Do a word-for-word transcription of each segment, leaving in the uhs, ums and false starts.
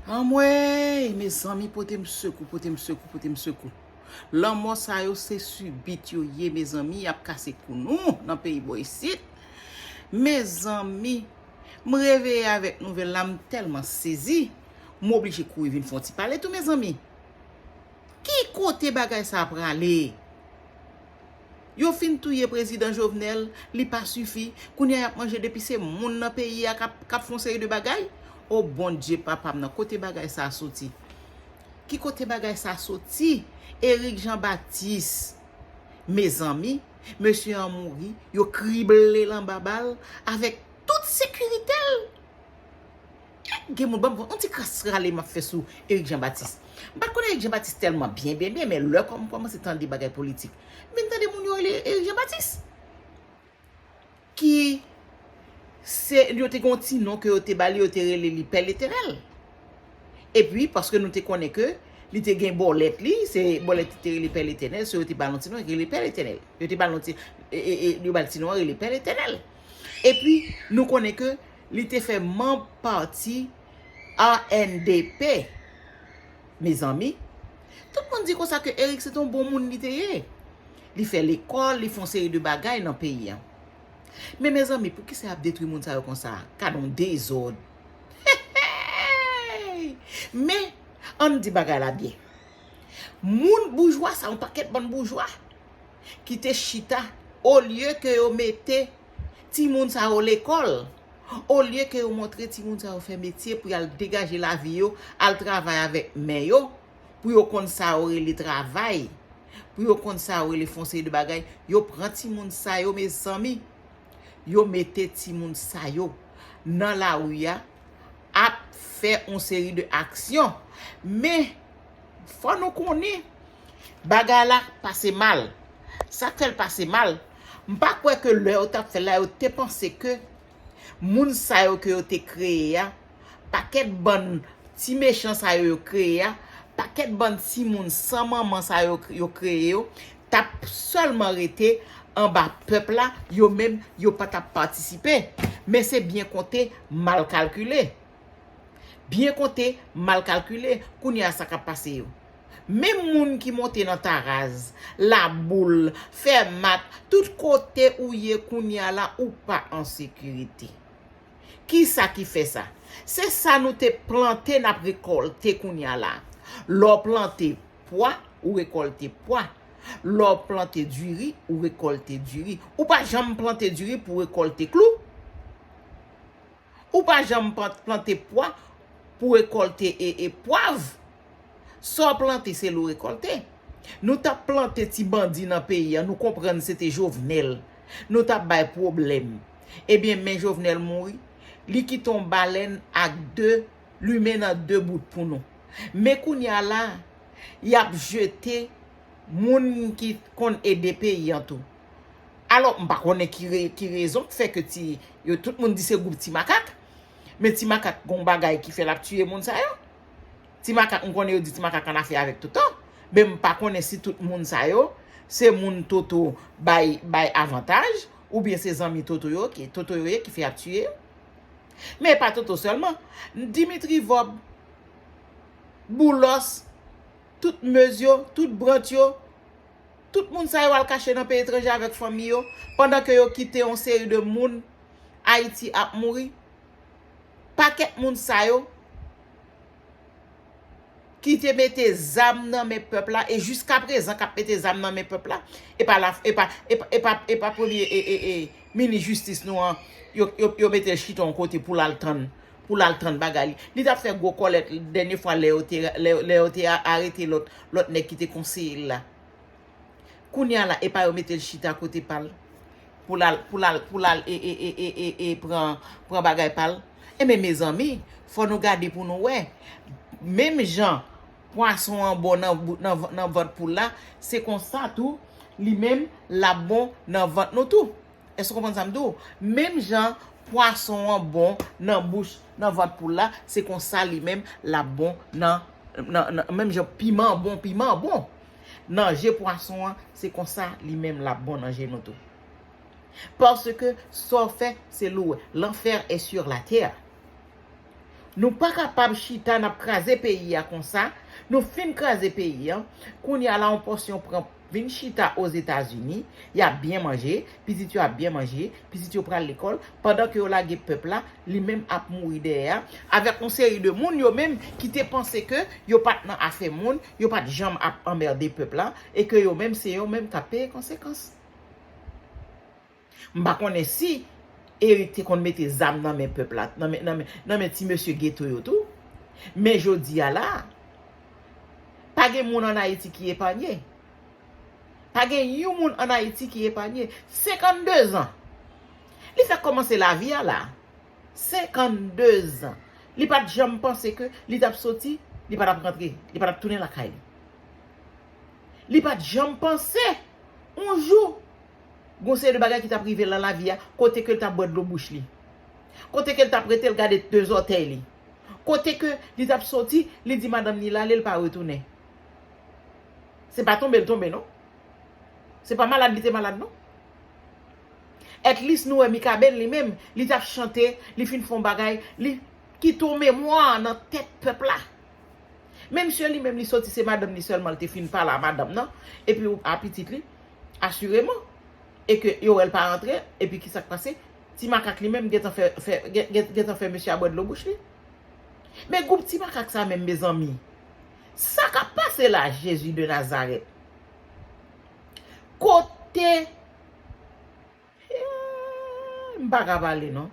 Anmwey, mezanmi, pote m sekou, pote m sekou, pote m sekou. Lanmò sa yo se sibit yo ye, mezanmi, y ap kase kou nou nan peyi bò isit. Mezanmi, m reveye avèk nouvèl la, m tèlman sezi, m oblije kouri vin fè yon ti pale tou, mezanmi. Ki kote bagay sa prale? Yo fin touye prezidan Jovenel, li pa sifi. Kounye a y ap manje depi se moun nan peyi a k ap, k ap fè yon seri de bagay. O Bondye papa m nan, kote bagay sa a soti? Ki kote bagay sa a soti? Eric Jean Baptiste, mezanmi, mesye an mouri, yo krible l anba bal avèk tout sekirite l. Gen moun, ban m yon ti kras rale m ap fè sou Eric Jean Baptiste. M pa t konn Eric Jean Baptiste tèlman byen, byen, byen, men lè kòm m kòmanse tande bagay politik, m vin tande moun yo rele Eric Jean Baptiste. Ki se, yo te gen yon ti non ke yo te ba li, yo te rele li Pè Letènèl. Epi, paske nou te konnen ke li te gen bòlèt li, se bòlèt li te rele Pè Letènèl, so yo te ba l yon ti non, rele Pè Letènèl. Yo te ba l yon ti, e, e, e, yo ba l ti non an, rele Pè Letènèl. Epi, nou konnen ke li te fè manm pati R N D P. Mezanmi, tout moun di konsa ke Eric se te yon bon moun li te ye. Li fè lekòl, li fè yon seri de bagay nan peyi a. Men mezanmi, poukisa y ap detwi moun sa yo konsa? Gad yon dezòd. Men, ann di bagay la byen. Moun boujwa sa, yon pakèt bann boujwa ki te chita, olye ke yo mete timoun sa yo lekòl, olye ke yo montre timoun sa yo fè metye pou y al degaje lavi yo, al travay avèk men yo, pou yo konn sa yo rele travay, pou yo konn sa yo rele fè yon seri de bagay, yo pran timoun sa yo, mezanmi, yo mete timoun sa yo nan lari a, ap fè yon seri de aksyon. Men, fò nou konnen, bagay la pase mal. Sa k fè l pase mal, m pa kwè ke lè yo t ap fè l la, yo te panse ke moun sa yo ke yo te kreye a, pakèt bann ti mechan sa yo yo kreye a, pakèt bann timoun san manman sa yo yo kreye yo, t ap sèlman rete anba pèp la, yo menm, yo pa t ap patisipe. Men se byen konte, mal kalkile. Byen konte, mal kalkile, kounye a sa k ap pase yo. Menm moun ki monte nan Taraz, Laboul, Fèmat, tout kote ou ye kounye a la, ou pa an sekirite. Kisa ki fè sa? Se sa nou te plante, n ap rekòlte kounye a la. Lè w plante pwa, ou rekòlte pwa. Lè w plante diri, ou rekòlte diri. Ou pa janm plante diri pou w rekòlte klou. Ou pa janm plant-, plante pwa pou w rekòlte e, e pwav. Sa w plante, se li w rekòlte. Nou t ap plante ti bandi nan peyi a, nou konprann se te Jovenel. Nou t ap bay pwoblèm. Ebyen, men Jovenel mouri. Li kite yon balèn ak de limen nan de bout pou nou. Men kounye a la, y ap jete moun ki konn ede peyi an tou. Alò, m pa konnen ki re-, ki rezon k fè ke ti, yo, tout moun di se gwoup Ti Makak. Men Ti Makak gon bagay ki fè l ap tiye moun sa yo. Ti Makak, m konnen yo di Ti Makak annafè avèk Toto. Men m pa konnen si tout moun sa yo, se moun Toto bay, bay avantaj, oubyen se zanmi Toto yo, ki, Toto yo ye ki fè y ap tiye yo. Men e pa Toto sèlman. Dimitri Vòb, Boulos, tout Mez yo, tout Brant yo, tout moun sa yo al kache nan peyi etranje avèk fanmi yo, pandan ke yo kite yon seri de moun Ayiti ap mouri. Pakèt moun sa yo ki te mete zam nan men pèp la, e jiska prezan k ap mete zam nan men pèp la, e pa la, e pa, e pa, e pa, e pa premye, e, e, e, minis jistis nou an, yo, yo, yo mete l chita yon kote pou l al tann, pou l al tann bagay li. Li t ap fè gwo kòlèt dènye fwa lè yo te, lè, lè yo te a-, arete lòt, lòt nèg ki te konseye l la. Kounye a la, e pa yo mete l chita kote pa l pou l al, pou l al, pou l al, e, e, e, e, e, e pran, pran bagay pa l. Enben, mezanmi, fò nou gade pou nou wè. Menm jan pwason an bon nan bou-, nan, nan vant poul la, se konsa tou, li menm, l ap bon nan vant nou tou. Èske w konprann sa m di w? Menm jan pwason an bon nan bouch, nan vant poul la, se konsa li menm, l ap bon nan, nan, nan, menm jan piman an bon, piman an bon nan je pwason an, se konsa li menm l ap bon nan je nou tou. Paske sa w fè, se li w wè. L'enfer est sur la terre. Nou pa kapab chita n ap kraze peyi a konsa. Nou fin kraze peyi a. Kounye a la, yon pòsyon pran vin chita Ozetazini. Y ap byen manje, pitit yo ap byen manje, pitit yo pral lekòl, pandan ke yo lage pèp la, li menm ap mouri dèyè a, avèk yon seri de moun yo menm ki te panse ke yo pa t nan afè moun, yo pa t janm ap anmède pèp la, e ke yo menm se yo menm k ap peye konsekans. M pa konnen si Eric te konn mete zam nan men pèp la, nan men, nan men, nan men ti mesye geto yo tou. Men jodi a la, pa gen moun ann Ayiti ki epanye. Pa gen yon moun ann Ayiti ki epanye. Senkannde zan. Li fèk kòmanse lavi a la. Senkannde zan. Li pa t janm panse ke li t ap soti, li pa t ap rantre, li pa t ap tounen lakay li. Li pa t janm panse yon jou gon seri de bagay ki t ap rive l nan lavi a, kote ke l t ap bwè dlo bouch li. Kote ke l t ap rete, l gade de zòtèy li. Kote ke li t ap soti, li di madanm ni l ale, l pa retounen. Se pa tonbe l tonbe, non. Se pa malad li te malad, non. At least nou wè Mikaben li menm, li t ap chante, li fin fè yon bagay, li kite yon memwa nan tèt pèp la. Men misye li menm li soti, se madanm li sèlman li te fin pale a madanm nan, epi a pitit li, asireman. E ke yo wè l pa rantre, epi ki sa k pase? Ti makak li menm gentan fè, fè, gen- gen- gentan fè mesye a bwè dlo bouch li. Men gwoup ti makak sa menm, mezanmi. Sa k ap pase la, Jezi de Nazarèt? Kote M pa ka pale non.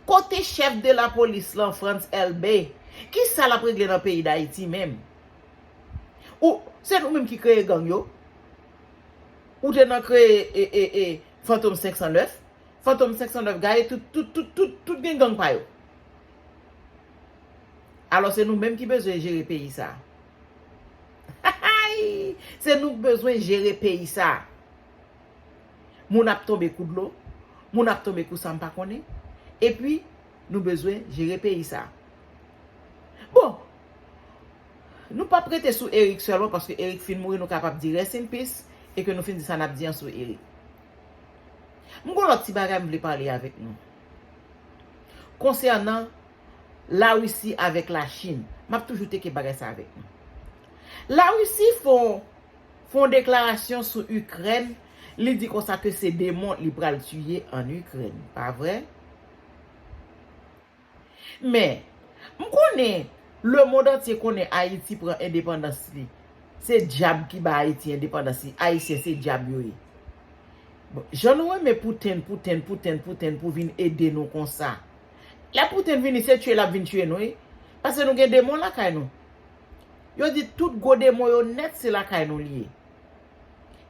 Kote chèf de lapolis lan, Frantz Elbé? Kisa l ap regle nan peyi Dayiti menm? Ou, se nou menm ki kreye gang yo? Ou te nan kreye e, e, e, Fantom senk san nèf? Fantom senk san nèf gaye tout, tout, tout, tout, tout gen gang pa yo. Alò se nou menm ki bezwen jere peyi sa. Se nou k bezwen jere peyi sa. Moun ap tonbe kou dlo, moun ap tonbe kou sa m pa konnen. Epi, nou bezwen jere peyi sa. Bon, nou p ap rete sou Eric sèlman, paske Eric fin mouri, nou kapab di rest in peace, e ke nou fin di sa n ap di an sou Eric. M gon lòt ti bagay m vle pale avèk nou. Konsènan Larisi avèk Lachin, m ap toujou teke bagay sa avèk nou. Larisi fè yon fè yon deklarasyon sou Ikrèn, li di konsa ke se demon li pral tiye ann Ikrèn, pa vre? Men, m konnen lemonn antye konnen Ayiti pran endepandans li. Se dyab ki ba Ayiti endepandans li. Ayisyen se dyab yo ye. Bon, jan nou renmen Pouten, Pouten, Pouten, Pouten pou vin ede nou konsa. Lè Pouten vini, se tiye l ap vin tiye nou, wi. Paske nou gen demon lakay nou. Yo di tout gwo demon yo nèt se lakay nou li ye.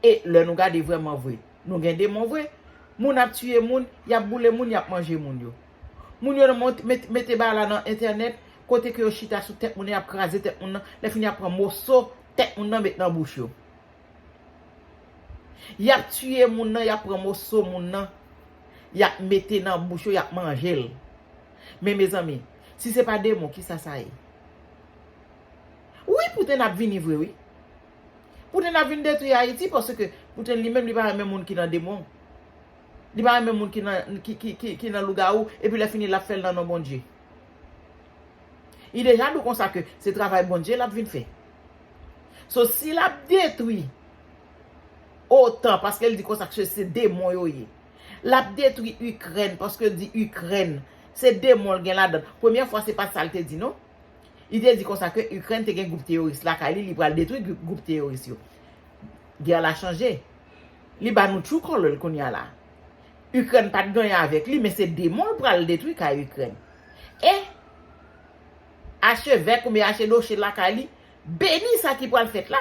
E lè nou gade vrèman vre, nou gen demon vre. Moun ap tiye moun, y ap boule moun, y ap manje moun yo. Moun yo mont- met- mete bagay la nan entènèt, kote ke yo chita sou tèt moun nan, y ap kraze tèt moun nan, lè fini y ap pran moso tèt moun nan met nan bouch yo. Y ap tiye moun nan, y ap pran moso moun nan, y ap mete nan bouch yo, y ap manje l. Men mezanmi, si se pa demon, kisa sa ye? Wi, Pouten ap vini vre, wi. Pouten ap vin detwi Ayiti, paske Pouten li menm li pa renmen moun ki nan demon. Li pa renmen moun ki nan, ki, ki, ki, ki nan lougawou, epi lè fini l ap fè l nan non Bondye. Li deja di w konsa ke se travay Bondye l ap vin fè. So, si l ap detwi OTAN, paske l di konsa ke se demon yo ye. L ap detwi Ikrèn, paske l di Ikrèn, se demon l gen ladan. Premyè fwa, se pa sa l te di, non. Li te di konsa ke Ikrèn te gen gwoup teyoris lakay li, li pral detwi gwoup, gwoup teyoris yo. Gè la chanje. Li ba nou true color l kounye a la. Ikrèn pa t gen anyen avèk li, men se demon l pral detwi kay Ikrèn. E achevèk oubyen achedoche lakay li, beni sa ki pral fèt la.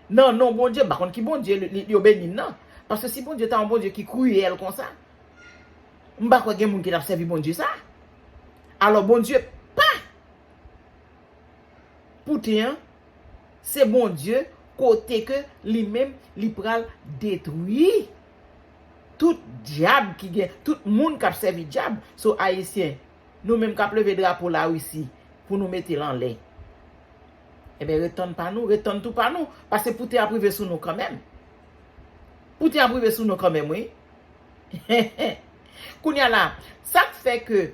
Nan non Bondye, m pa konn ki Bondye li- li- yo beni l nan. Paske si Bondye ta yon Bondye ki kriyèl konsa, m pa kwè gen moun ki t ap sèvi Bondye sa. Alò Bondye pa Pouten an, se Bondye kote ke li menm li pral detwi tout dyab ki gen, tout moun k ap sèvi dyab. So Ayisyen, nou menm k ap leve drapo Larisi pou nou mete l anlè. Ebyen, ret tann pa nou, ret tann tou pa nou, paske Pouten ap rive sou nou kanmenm. Pouten ap rive sou nou kanmenm, wi. Kounye a la, sa k fè ke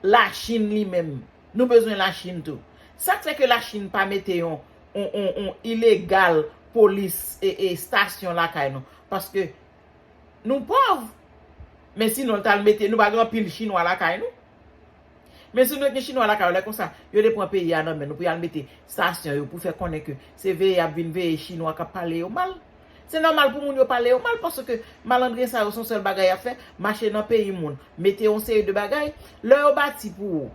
Lachin li menm. Nou bezwen Lachin tou. Sa k fè ke Lachin pa mete yon, yon, yon, yon ilegal polis e, e stasyon lakay nou? Paske nou pòv. Men sinon, l t al mete, nou pa gen anpil Chinwa lakay nou. Men si nou gen Chinwa lakay yo, lè konsa, yo te pran peyi a nan men nou pou y al mete stasyon yo, pou fè konnen ke se veye y ap vin veye Chinwa k ap pale yo mal. Se nòmal pou moun yo pale yo mal, paske malandren sa yo, se yon sèl bagay y ap fè, mache nan peyi moun, mete yon seri de bagay. Lè yo bati pou ou,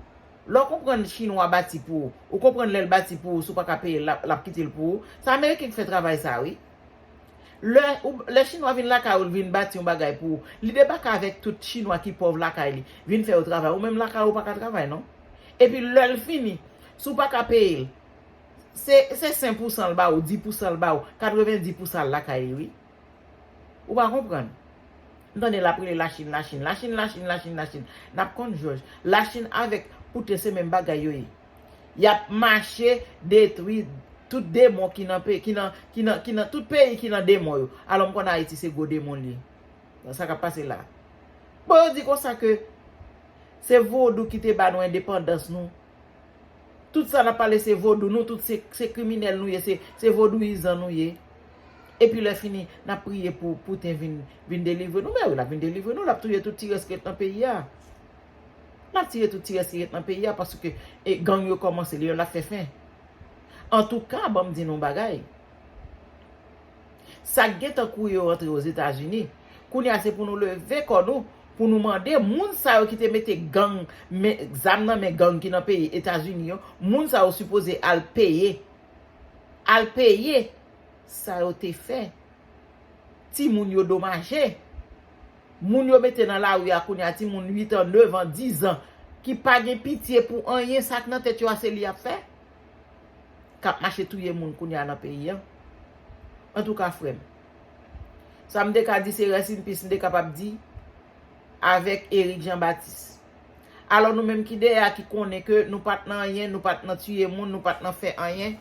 lè w konprann Chinwa bati pou ou, ou konprann lè l bati pou ou, si w pa ka peye l, l ap, l ap kite l pou ou. Se Ameriken ki fè travay sa, wi. Lè, ou, lè Chinwa vin lakay ou, l vin bati yon bagay pou ou, li debake avèk tout Chinwa ki pòv lakay li, vin fè yo travay. Ou menm lakay ou pa ka travay, non. Epi lè l fini, si w pa ka peye l, se, se senk pousan l ba ou, dis pousan l ba ou, katrevenndis pousan l lakay li, wi. Ou pa konprann. M tande l ap rele Lachin, Lachin, Lachin, Lachin, Lachin, Lachin. N ap konn jòj. Lachin avèk Pouten se menm bagay yo ye. Y ap mache detwi tout demon ki nan pe-, ki nan, ki nan, ki nan tout peyi ki nan demon yo. Alò m konn Ayiti se gwo demon li ye. Sa k ap pase la. Bon, yo di konsa ke se vodou ki te ba nou endepandans nou. Tout sa n ap pale se vodou, nou tout se, se kriminèl nou ye, se, se vodouyizan nou ye. Epi lè fini, n ap priye pou Pouten vin, vin delivre nou. Men wi, l ap vin delivre nou, l ap touye tout ti rès ki ret nan peyi a. L ap tiye tout ti rès ki ret nan peyi a, paske, e, gang yo kòmanse, li menm l ap fè fen. Antouka, ban m di nou yon bagay. Sa k gentan kouri yo rantre Ozetazini, kounye a se pou nou leve kò nou, pou nou mande moun sa yo ki te mete gang, men, zam nan men gang ki nan peyi Etazini yo, moun sa yo sipoze al peye. Al peye sa yo te fè. Timoun yo domaje. Moun yo mete nan lari a kounye a, timoun uit an, nèf an, dis an, ki pa gen pitye pou anyen, sa k nan tèt yo a se li y ap fè. K ap mache touye moun kounye a nan peyi a. Antouka, frè m, sa m te ka di se rest in peace m te kapab di avèk Eric Jean Baptiste. Alò nou menm ki dèyè a ki konnen ke nou pa t nan anyen, nou pa t nan tiye moun, nou pa t nan fè anyen,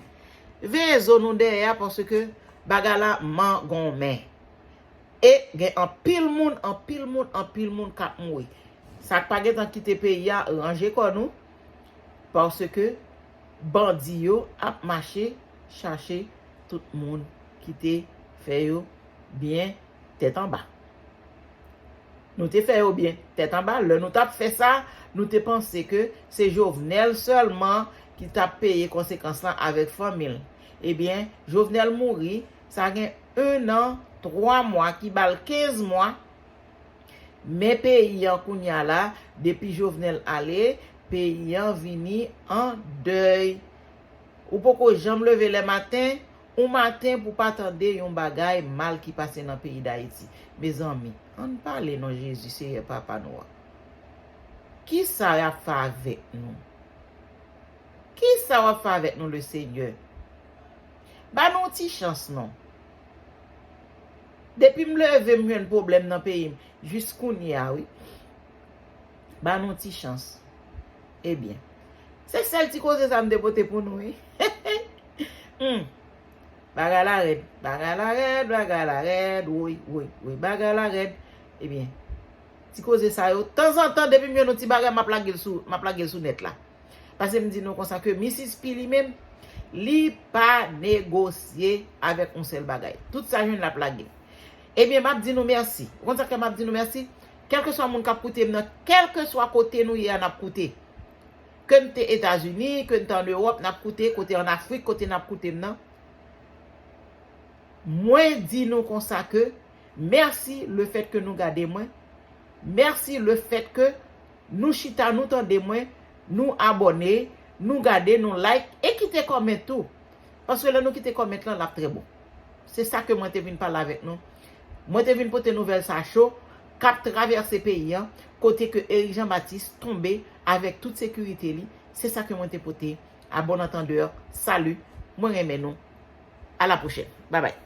veye zo nou dèyè a paske bagay la mangonmen. E gen anpil moun, anpil moun, anpil moun k ap mouri. Sa k pa gentan kite peyi a, ranje kò nou, paske bandi yo ap mache chache tout moun ki te fè yo byen tèt anba. Nou te fè yo byen tèt anba. Lè nou t ap fè sa, nou te panse ke se Jovenel sèlman ki t ap peye konsekans lan avèk fanmi l. Ebyen, Jovenel mouri, sa gen en an, twa mwa, ki ba l kenz mwa. Men peyi an kounye a la, depi Jovenel ale, peyi an vini an dèy. Ou poko janm leve lè maten, yon maten pou pa tande yon bagay mal ki pase nan peyi Dayiti. Mezanmi, ann pale non Jezi, Seyè Papa nou an. Kisa y ap fè avèk nou? Kisa w ap fè avèk nou, Lesenyè? Ba nou yon ti chans non. Depi m leve, m jwenn pwoblèm nan peyi m. Jis kounye a, wi. Ba nou yon ti chans. Ebyen, se sèl ti koze sa m te pote pou nou, wi. Hmm. Bagay la rèd, bagay la rèd, bagay la rèd, woy, woy, woy, bagay la rèd. Ebyen, ti koze sa yo, tanzantan, depi m jwenn yon ti bagay, m ap lage l sou, m ap lage l sou nèt la. Paske m di nou konsa ke Misis P li menm, li pa negosye avèk yon sèl bagay. Tout sa jwenn l ap lage. Ebyen, m ap di nou mèsi. Ou konn sa k fè m ap di nou mèsi? Kèlkeswa moun k ap koute m nan, kèlkeswa kote nou ye a, n ap koute. Ke n te Etazini, ke n te ann Ewòp, n ap koute, kote ann Afrik, kote n ap koute m nan. Mwen di nou konsa ke mèsi lefèt ke nou gade mwen. Mèsi lefèt ke nou chita, nou tande mwen, nou abòne, nou gade, nou like e kite kòmant tou. Paske lè nou kite kòmant lan, l ap trè bon. Se sa ke mwen te vin pale avèk nou. Mwen te vin pote nouvèl sa cho k ap travèse peyi an, kote ke Eric Jean Baptiste tonbe avèk tout sekirite li. Se sa ke mwen te pote. À bon entendeur, salut. Mwen renmen nou. À la prochaine. Bye bye.